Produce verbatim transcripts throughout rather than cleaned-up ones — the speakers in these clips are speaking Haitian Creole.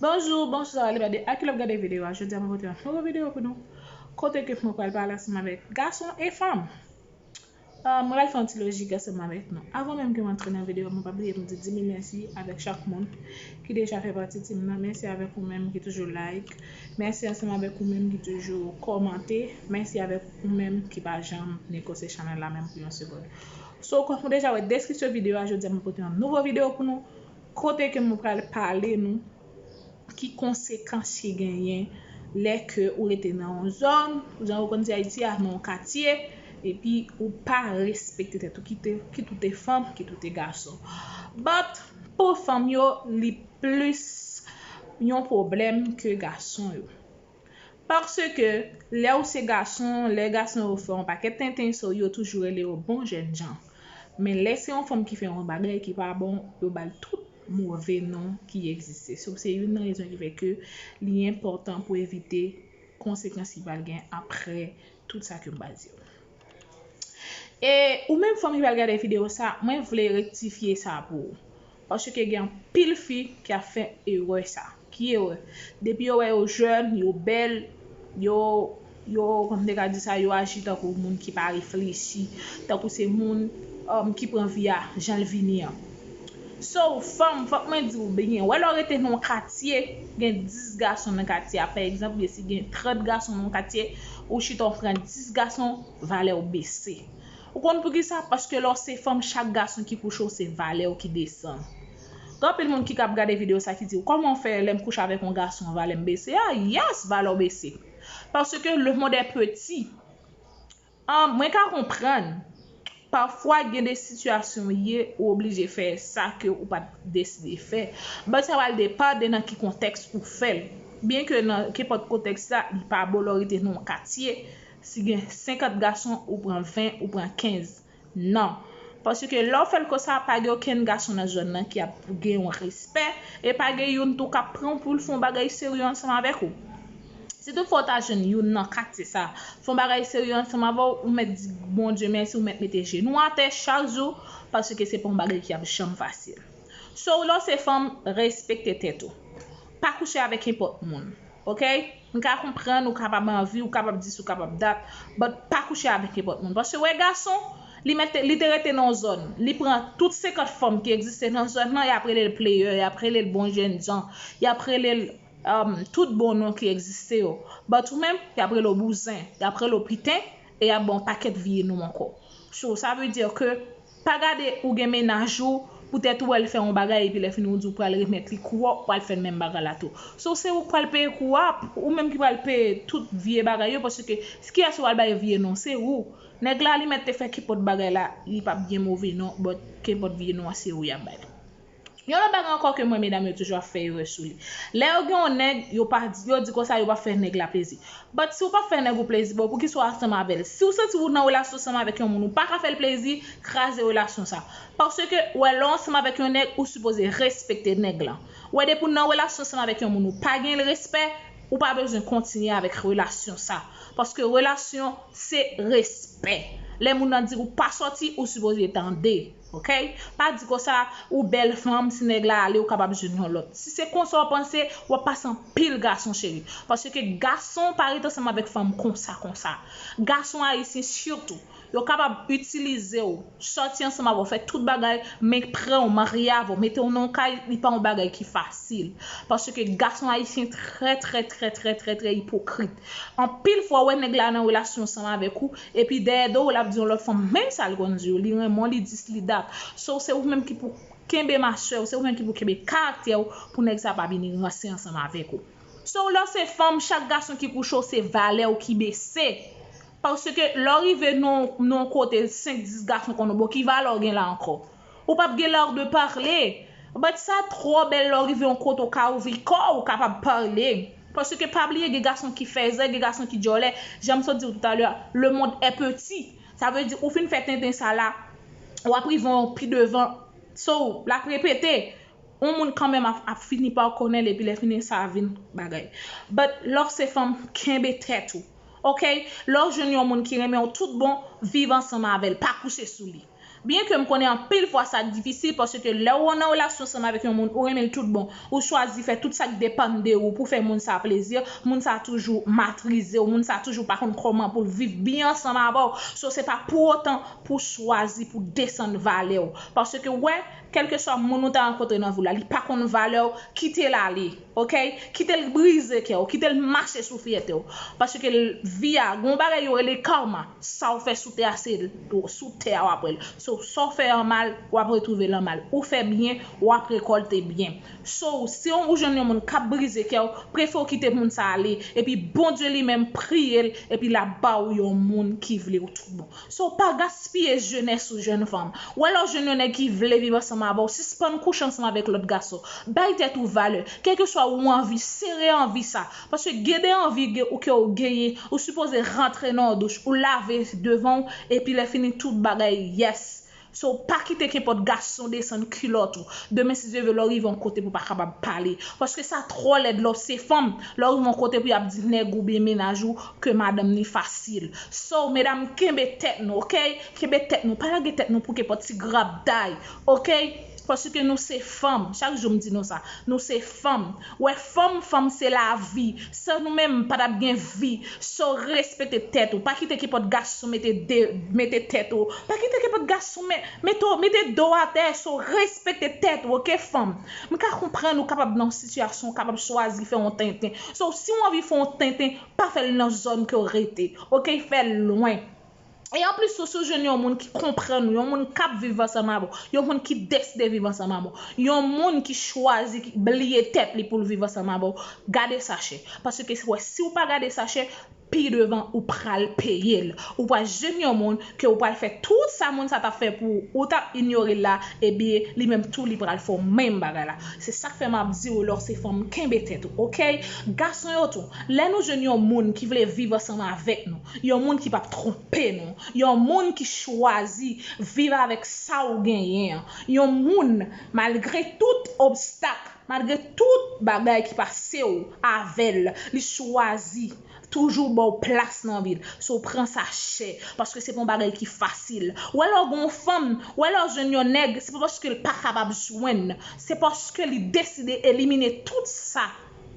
Bonjou, bonswa, sa va, li pa de a ki lè w ap gade videyo a. Jodi a mwen pote yon nouvo videyo pou nou, kote ke mwen pral pale ansanm avèk gason e fanm. Ah, mwen pral fè yon ti lojik ansanm avèk nou. Avan menm ke mwen antre nan videyo a, mwen pa bliye pou m di di mil mèsi avèk chak moun ki deja fè pati team nan. Mèsi avèk ou menm ki toujou like. Mèsi ansanm avèk ou menm ki toujou kòmante. Mèsi avèk ou menm ki pa janm negosye chanèl la menm pou yon segonn. So, kòm ou deja wè deskripsyon videyo a, jodi a mwen pote yon nouvo videyo pou nou, kote ke mwen pral pale nou ki konsekans ki genyen lè ke ou rete nan yon zòn, jan ou konn di Ayiti a, nan yon katye, epi ou pa respekte tèt ou, kit ou te fanm, kit ou te gason. But, pou fanm yo, li plis yon pwoblèm ke gason yo. Paske lè ou se gason, lè gason yo fè yon pakèt tenten, so yo toujou rele yo bon jènjan. Men lè se yon fanm ki fè yon bagay ki pa bon, yo ba l tout move non ki egziste. So, se youn nan rezon ki fè ke li enpòtan pou evite konsekans ki pral gen apre tout sa ke m pral di yo. E ou menm fanm ki pral gade videyo sa, mwen vle rektifye sa pou ou. Paske gen anpil fi ki ap fè erè sa. Ki erè? Depi yo wè yo jèn, yo bèl, yo, yo, kòm m te ka di sa, yo aji tankou moun ki pa reflechi, tankou se moun, um, ki pran vi a jan l vini an. So, fanm, fòk mwen di w byen, wè lè w rete nan yon katye, gen dis gason nan katye a, pa egzanp, oubyen si gen trant gason nan yon katye, ou chita w pran dis gason, valè w bese. Ou konn poukisa? Paske lè w se fanm, chak gason ki kouche w, se valè w ki desann. Gen anpil moun ki ap gade videyo sa ki di w, "Kòman w fè lè m kouche avèk yon gason, valè m bese?" Ah, yes, valè w bese. Paske le monde est petit. Ah, mwen ka konprann. Pafwa, gen de sitiyasyon ou ye, ou oblije fè sa ke ou pa t deside fè. But sa pral depann de nan ki kontèks ou fè l. Byen ke nan kenpòt kontèks la, li pa bon lè w rete nan yon katye, si gen senkant gason, ou pran ven, ou pran kenz. Non. Paske lè w fè l konsa, pa gen okenn gason nan zòn nan ki ap gen yon respè, e pa gen youn tou k ap pran w pou l fè yon bagay serye ansanm avèk ou. Si toutfwa w ta jwenn youn nan katye sa, fè yon bagay serye ansanm avè w, ou mèt di Bondye mèsi, ou mèt mete jenou atè chak jou, paske se pa yon bagay ki ap janm fasil. So, lè w se fanm, respekte tèt ou. Pa kouche avèk nenpòt moun. Oke? M ka konprann ou kapab anvi, ou kapab dis, ou kapab dat, but pa kouche avèk nenpòt moun. Paske wè gason, li mete, li te rete nan yon zòn, li pran tout senkant fanm ki egziste nan zòn nan, y ap rele l player, y ap rele l bon jènjan, y ap rele l, um, tout bon non ki egziste yo. But ou menm, y ap rele w bouzen, y ap rele w piten, e y ap ba w pakèt vye non ankò. So, sa vle di ke pa gade ou gen mennaj ou, poutèt ou wè l fè yon bagay, epi lè fini ou di ou pral remèt li kou a, ou pral fè menm bagay la tou. So, se ou k pral peye kou a, ou menm ki pral peye tout vye bagay yo, paske kiyès ou pral bay vye non, se ou. Nèg la, li mèt te fè kenpòt bagay la, li p ap byen move non, but kenpòt vye non an, se ou y ap bay. Yon lòt bagay ankò ke m wè medam yo toujou ap fè erè sou li. Lè yo gen yon nèg, yo pa di, yo di konsa yo p ap fè nèg la plezi. But si w p ap fè nèg ou plezi, bon, poukisa w ansanm avè l? Si w santi w nan relasyon ansanm avèk yon moun, ou pa ka fè l plezi, kraze relasyon sa. Paske, wè, lè w ansanm avèk yon nèg, ou sipoze respekte nèg lan. Wè, depi w nan relasyon ansanm avèk yon moun, ou pa gen respè, ou pa bezwen kontinye avèk relasyon sa. Paske relasyon, se respè. Lè moun nan di w pa sòti, ou sipoze tande. Oke? Pa di konsa, ou bèl fanm, si nèg la ale, ou kapab jwenn yon lòt. Si se konsa w panse, w ap pase anpil gason, cheri. Paske gason pa ret ansanm avèk fanm konsa, konsa. Gason ayisyen sitou, yo kapab itilize w, sòti ansanm avè w, fè tout bagay, men pran w, marye avè w, mete w nan yon kay, li pa yon bagay ki fasil. Paske gason ayisyen trè, trè, trè, trè, trè, trè ipokrit. Anpil fwa, w wè nèg la nan relasyon ansanm avèk ou, epi dèyè do w, l ap di yon lòt fanm menm sa l konn di w. Li renmen w, li dis, li dat. So, se ou menm ki pou kenbe machè w, se ou menm ki pou kenbe karaktè w, pou nèg sa pa vini ranse ansanm avèk ou. So, lè w se fanm, chak gason ki kouche w, se valè w ki bese. Paske lè w rive nan, nan yon kote, senk, dis gason konn w, bon, ki valè w gen la ankò? Ou p ap gen lè de parle. But sa twò bèl lè w rive yon kote w ka ouvri kò w, ou kapab pale. Paske pa bliye, gen gason ki fèzè, gen gason ki djòlè. Jan m sot di w toutalè, le monde est petit. Sa vle di, ou fin fè tenten sa la, w ap rive yon pi devan. So, l ap repete. Yon moun kanmenm ap, ap fini pa w konnen l, epi lè fini sa vin bagay. But lè w se fanm, kenbe tèt ou. Oke? Lè w jwenn yon moun ki renmen w tout bon, viv ansanm avè l, pa kouche sou li. Byen ke m konnen anpil fwa sa difisil, paske lè ou nan relasyon ansanm avèk yon moun, ou renmen l tout bon, ou chwazi fè tout sa k depann de ou pou fè moun sa plezi, moun sa toujou matrize w, moun sa toujou pa konn kòman pou l viv byen ansanm avè w. So, se pa pou otan pou w chwazi pou desann valè w. Paske, wè, kèlkeswa moun ou ta rankontre nan vi w la, li pa konn valè w, kite l ale, oke? Kite l brize kè w, kite l mache sou fyète w. Paske l, vi a, gen yon bagay yo rele karma. Sa w fè sou tè a, se l, sou tè a w ap wè l. So, sa w fè an mal, w ap retwouve l an mal. Ou fè byen, w ap rekòlte byen. So, si w jwenn yon moun k ap brize kè w, prefere w kite moun sa ale, epi Bondye li menm, priye l, epi l ap ba w yon moun ki vle w tout bon. So, pa gaspiye jenès ou, jèn fanm. Wè lè w jwenn yon nèg ki vle viv ansanm avè w, sispann kouche ansanm avèk lòt gason. Bay tèt ou valè. Kèlkeswa ou anvi, sere anvi sa. Paske gen de anvi ke ou genyen, ou sipoze rantre nan yon douch, ou lave devan w, epi lè fini tout bagay, yes. So, pa kite kenpòt gason desann kilòt ou. Demen, si Dye vle, lè w rive yon kote pou w pa kapab pale. Paske sa twò lèd lè w se fanm, lè w rive yon kote pou y ap di nèg ou byen mennaj ou ke madanm ni fasil. So, medam, kenbe tèt nou, oke? Kenbe tèt nou. Pa lage tèt nou pou kenpòt ti grabday, oke? Paske nou se fanm. Chak jou m di nou sa. Nou se fanm. Wè, fanm, fanm se lavi. San nou menm, pa t ap gen vi. So, respekte tèt ou. Pa kite kenpòt gason mete de, mete tèt ou. Pa kite kenpòt gason mete, mete do atè. So, respekte tèt ou, oke, fanm? M ka konprann ou kapab nan yon sitiyasyon, ou kapab chwazi fè yon tenten. So, si w anvi fè yon tenten, pa fè l nan zòn ke w rete. Oke, fè l lwen. E anplis, ou si w jwenn yon moun ki konprann ou, yon moun k ap viv ansanm avè w, yon moun ki deside viv ansanm avè w, yon moun ki chwazi ki bliye tèt li pou l viv ansanm avè w, gade sa chè. Paske wè, si w pa gade sa chè, pi devan ou pral peye l. Ou pral jwenn yon moun ke ou pral fè tout sa moun sa t ap fè pou ou, ou t ap inyore l la, ebyen, li menm tou li pral fè w menm bagay la. Se sa k fè m ap di w lè w se fanm, kenbe tèt ou, oke? Gason yo tou, lè nou jwenn yon moun ki vle viv ansanm avèk nou, yon moun ki p ap twonpe nou, yon moun ki chwazi viv avèk sa w genyen an, yon moun, malgre tout obstak, malgre tout bagay ki pase w avè l, li chwazi toujou ba w plas nan vi l. So, pran sa chè, paske se pa yon bagay ki fasil. Wè lè w gen yon fanm, wè lè w jwenn yon nèg, se pa paske l pa kapab jwenn, se paske li deside elimine tout sa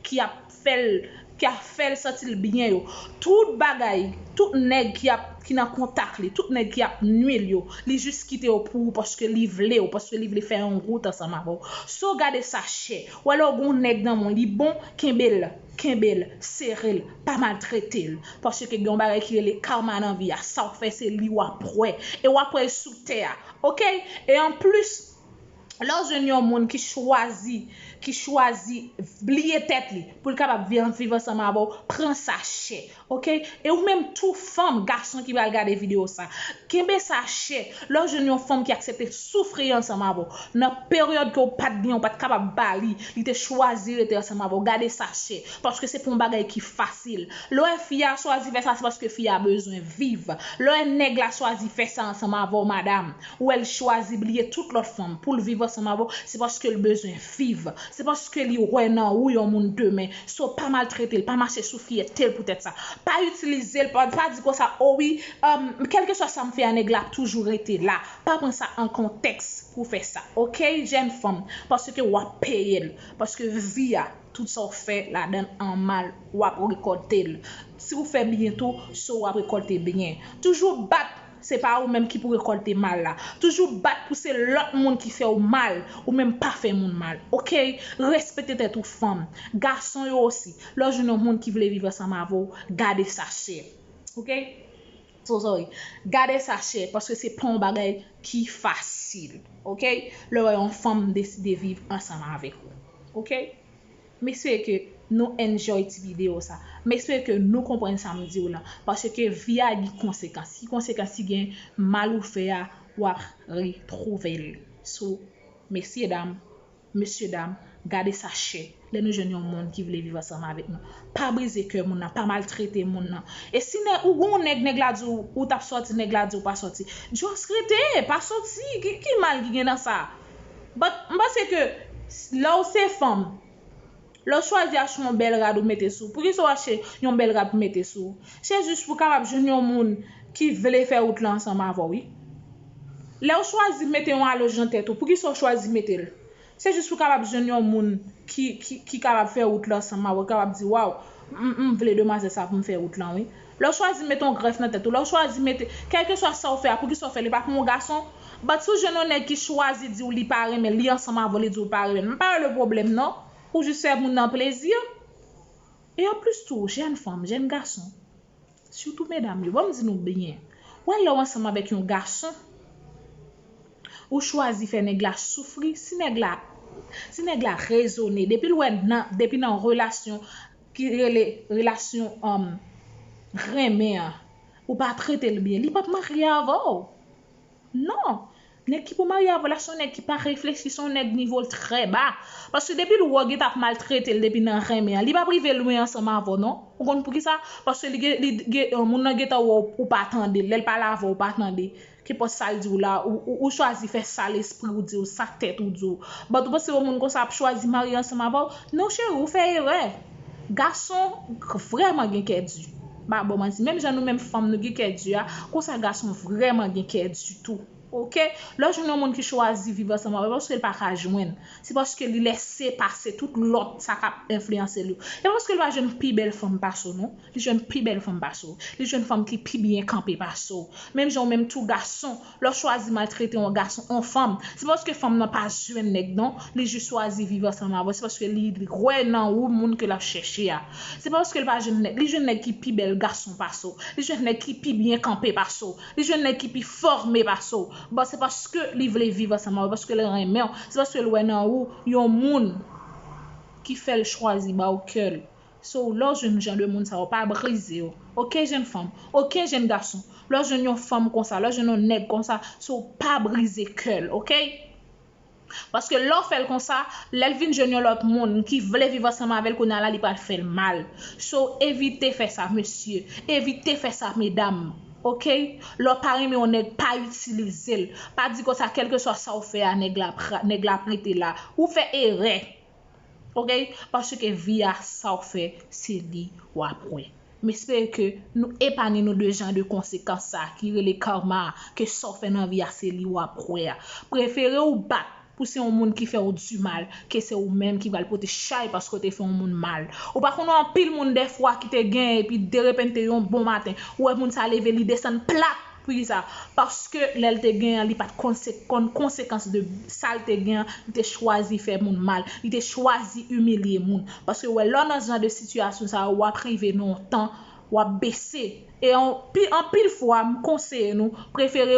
ki ap fè l, ki ap fè l santi l byen yo. Tout bagay, tout nèg ki ap, ki nan kontak li, tout nèg ki ap nui l yo, li jis kite yo pou ou paske li vle w, paske li vle fè yon wout ansanm avè w. So, gade sa chè. Wè lè w gen yon nèg nan men w, li bon, kenbe l, kenbe l, sere l, pa maltrete l. Paske gen yon bagay ki rele karma nan vi a. Sa w fè, se li w ap wè. E w ap wè l sou tè a. Oke? E anplis, lè w jwenn yon moun ki chwazi, ki chwazi bliye tèt li pou l kapab vi-, viv ansanm avè w, pran sa chè, oke? E ou menm tou fanm, gason ki pral gade videyo sa, kenbe sa chè. Lè w jwenn yon fanm ki aksepte soufri ansanm avè w, nan peryòd ke w pa t gen, w pa t kapab ba li, li te chwazi rete ansanm avè w, gade sa chè, paske se pa yon bagay ki fasil. Lè w wè fi a chwazi fè sa, se paske fi a bezwen viv. Lè w wè nèg la chwazi fè sa ansanm avè w, madam, ou wè l chwazi bliye tout lòt fanm pou l viv ansanm avè w, se paske l bezwen viv. Se paske li wè nan ou yon moun demen. So, pa maltrete l, pa mache sou fyète l poutèt sa. Pa itilize l, pa, pa di konsa, o wi, um, kèlkeswa sa m fè a, nèg la ap toujou rete la. Pa pran sa an kontèks pou fè sa, oke, jèn fanm? Paske w ap peye l. Paske vi a, tout sa w fè ladan l an mal, w ap rekòlte l. Si w fè byen tou, so w ap rekòlte byen. Toujou bat, se pa ou menm ki pou rekòlte mal la. Toujou bat pou se lòt moun ki fè w mal, ou menm pa fè moun mal, oke? Respekte tèt ou, fanm. Gason yo osi, lè w jwenn yon moun ki vle viv ansanm avè w, gade sa chè, oke? So sorry. Gade sa chè, paske se pa yon bagay ki fasil, oke? Lè w wè yon fanm deside viv ansanm avèk ou, oke? M espere ke nou enjoy ti videyo sa. M espere ke nou konprann sa m di w lan, paske vi a gen konsekans. Ki konsekans ki gen? Mal ou fè a, w ap retwouve l. So, mesye dam, mesye dam, gade sa chè. Lè nou jwenn yon moun ki vle viv ansanm avèk nou, pa brize kè moun nan, pa maltrete moun nan. E si nèg, ou gon nèg, nèg la di w, ou t ap sòti, nèg la di w pa sòti, just rete, pa sòti. Ki, ki mal ki gen nan sa? But, m panse ke lè w se fanm, lè w chwazi achte yon bèl rad ou mete sou, poukisa w achte yon bèl rad pou mete sou? Se jis pou w kapab jwenn yon moun ki vle fè wout lan ansanm avè w, wi. Lè w chwazi mete yon alonj nan tèt ou, poukisa w chwazi mete l? Se jis pou w kapab jwenn yon moun ki, ki, ki kapab fè wout la ansanm avè w, kapab di, waw, m, m vle demwazèl sa pou m fè wout lan, wi. Lè w chwazi mete yon grèf nan tèt ou, lè w chwazi mete, kèlkeswa sa w fè a, poukisa w fè l, e pa pou yon gason? But si w jwenn yon nèg ki chwazi di w li pa renmen l, li ansanm avè w, li di w pa renmen l, m pa wè le pwoblèm non. Ou jis fè moun nan plezi. E anplis tou, jèn fanm, jèn gason, sitou medam yo, ban m di nou byen, w wè lè w ansanm avèk yon gason, ou chwazi fè nèg la soufri, si nèg la, si nèg la rezone, depi l wè nan, depi nan relasyon ki rele relasyon um, renmen an, ou pa trete l byen, li p ap marye avè w. Non. Nèg ki pou marye avè w la, se yon nèg ki pa reflechi, se yon nèg nivo l trè ba. Paske depi l wè w gentan ap maltrete l depi nan renmen an, li p ap rive lwen ansanm avè w non. Ou konn poukisa? Paske li gen, li gen, moun nan gentan wè w, ou pa tande l. Lè l pale avè w, ou pa tande. Kenpòt sa l di w la, ou, ou, ou chwazi fè sa lespri w di w, sa tèt ou di w. But ou panse yon moun konsa ap chwazi marye ansanm avè w? Non cheri, ou fè erè. Gason vrèman gen kè di. M pa ba w manti. Menm jan nou menm fanm nou gen kè di a, konsa gason vrèman gen kè di tou. Oke? Lè w jwenn yon moun ki chwazi viv ansanm avè w, se paske l pa ka jwenn. Se paske li lèse pase tout lòt sa k ap enfliyanse l yo. Se paske l pa jwenn pi bèl fanm pase w non. Li jwenn pi bèl fanm pase w. Li jwenn fanm ki pi byen kanpe pase w. Menm jan w menm tou gason, lè w chwazi maltrete yon gason, yon fanm, se pa paske fanm nan pa jwenn nèg non, li jis chwazi viv ansanm avè w, se paske li wè nan ou moun ke l ap chèche a. Se pa paske l pa jwenn nèg, li jwenn nèg ki pi bèl gason pase w, li jwenn nèg ki pi byen kanpe pase w, li jwenn nèg ki pi fòme pase w. Bon, se paske li vle viv ansanm avè w, paske l renmen w, se paske l wè nan ou yon moun ki fè l chwazi ba w kè l. So, lè w jwenn jan de moun sa yo, pa brize yo. Oke, jèn fanm, oke, jèn gason, lè w jwenn yon fanm konsa, lè w jwenn yon nèg konsa, so, pa brize kè l, oke? Paske lè w fè l konsa, lè l vin jwenn yon lòt moun ki vle viv ansanm avè l, kounye a la, li pral fè l mal. So, evite fè sa, mesye. Evite fè sa, medam. Oke? Lè w pa renmen yon nèg, pa itilize l. Pa di konsa, kèlkeswa sa w fè a, nèg la, pra- nèg la ap rete la. Ou fè erè. Oke? Paske vi a, sa w fè, se li w ap wè. M espere ke nou epanye nou de jan de konsekans sa ki rele karma a, ke sa w fè nan vi a, se li w ap wè a. Prefere w bat pou se yon moun ki fè w di mal, ke se ou menm ki pral pote chay paske w te fè yon moun mal. Ou pa konnen anpil moun dèfwa ki te gen epi derepente yon bon maten, ou wè moun sa leve li desann plat. Poukisa? Paske lè l te gen an, li pa t konse- konn konsekans de sa l te gen an, li te chwazi fè moun mal, li te chwazi imilye moun. Paske wè, lè w nan jan de sitiyasyon sa yo, w ap rive nan yon tan, w ap bese. E anpi- anpil fwa, m konseye nou, prefere,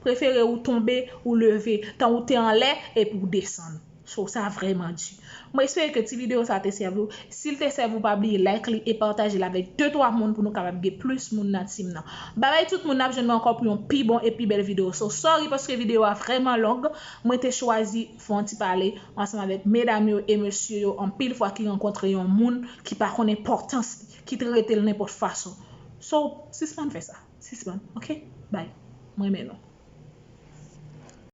prefere ou tonbe, ou leve, tan ou te anlè, epi w desann. So, sa vrèman di. Mwen espere ke ti videyo sa te sèvi w. Si l te sèvi w, pa bliye like li e pataje l avèk de twa moun pou nou kapab gen plis moun nan team nan. Babay tout moun, n ap jwenn mwen ankò pou yon pi bon e pi bèl videyo. So, sorry paske videyo a vrèman long. Mwen te chwazi fè yon ti pale ansanm avèk medam yo e mesye yo anpil fwa ki rankontre yon moun ki pa konn enpòtans li, ki trete l nenpòt fason. So, sispann fè sa. Sispann, oke? Bye. Mwen renmen nou.